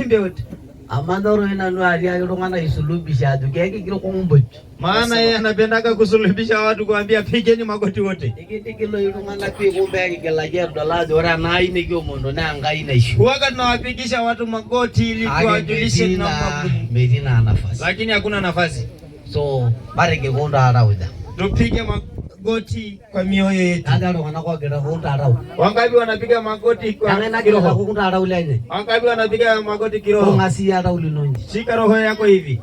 Tuimbe wote. Amu anyor oshi nanu atiaki iltung'anak isulubisha ajoki ekigil kung'umbuj. Maana yeye anapendaga kusulubisha watu, kuambia pigeni magoti wote. Ekintigil oshi iltung'anak pii kumbe ekigilaki edol ajo ore ena ai nikiomonto naa Enkai naishu. Huwaga tunawapigisha watu magoti ili Kake tuwajulishe metii naa tunamwabudu, metii naa nafasi. Lakini hakuna nafasi. So matigil kunta iltauja. Tupige magoti kwa mioyo yetu. Kaja iltung'anak oogira kunta iltau? Wangapi wanapiga magoti kwa Kang'ae nagira kiroho? kunta oltau lenye? Wangapi wanapiga magoti kiroho? Bung'a siyie oltau lino nji. Shika roho yako hivi.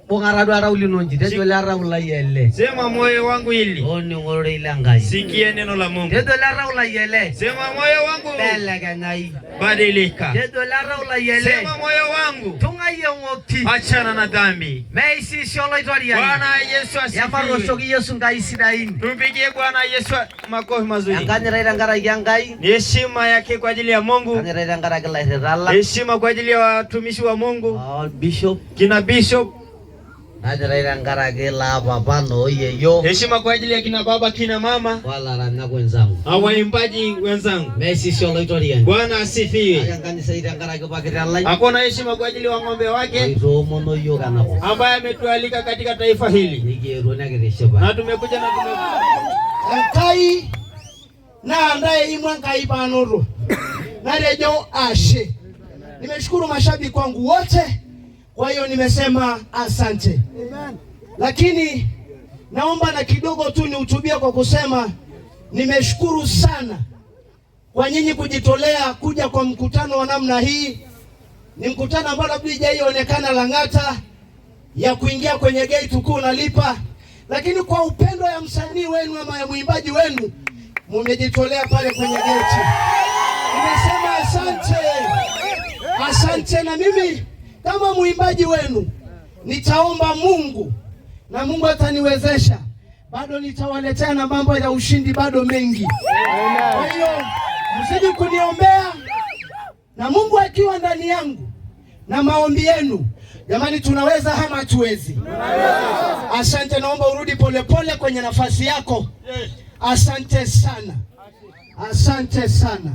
Bung'a taduo oltau lino nji. Tejo ele tau lai ele. Sema moyo wangu hili. Toning'o ororei le Nkai. Sikia neno la Mungu. Tejo ele tau lai ele. Sema moyo wangu Mbelekenyai. Badilika. Tejo ele tau lai ele. Sema moyo wangu Tung'ai eng'oki. Achana na dhambi. Meisisi Olaitoriani. Bwana Yesu asifiwe. Emaatoshoki Yesu nkaik sidain. Tumpigie Bwana Yesu makofi mazuri. Enkanyit ai tenkaraki Enkai. Ni heshima yake kwa ajili ya Mungu. Kanyit ai tenkaraki ilairritak lang. Heshima kwa ajili ya watumishi wa Mungu. Bishop. Kina bishop. Kanyit ai tenkaraki loo papa noo yeyio. Heshima kwa ajili ya kina baba, kina mama Olaranyak wenzangu. Na waimbaji wenzangu. Meisisi Olaitoriani. Bwana asifiwe. Kake enkanyit ai tenkaraki pakiti lai. Hakuna heshima kwa ajili wa ng'ombe wake Oitoomono yiok enakop. Ambaye ametualika katika taifa hili, Nikietuo nikitishipa. Na tumekuja na tume Enkai naa ntae eimu Enkai paanoto natejo ashe. Nimeshukuru mashabiki wangu wote, kwa hiyo nimesema asante. Lakini naomba na kidogo tu nihutubie kwa kusema nimeshukuru sana kwa nyinyi kujitolea kuja kwa mkutano wa namna hii. Ni mkutano ambao labda haijaionekana Lang'ata ya kuingia kwenye gate kuu unalipa, lakini kwa upendo ya msanii wenu ama ya mwimbaji wenu mumejitolea pale kwenye gate. Nimesema asante, asante. Na mimi kama mwimbaji wenu nitaomba Mungu na Mungu ataniwezesha, bado nitawaletea na mambo ya ushindi bado mengi. Kwa hiyo mzidi kuniombea na Mungu akiwa ndani yangu na maombi yenu, jamani, tunaweza ama hatuwezi? Asante, naomba urudi polepole kwenye nafasi yako. Asante sana, asante sana.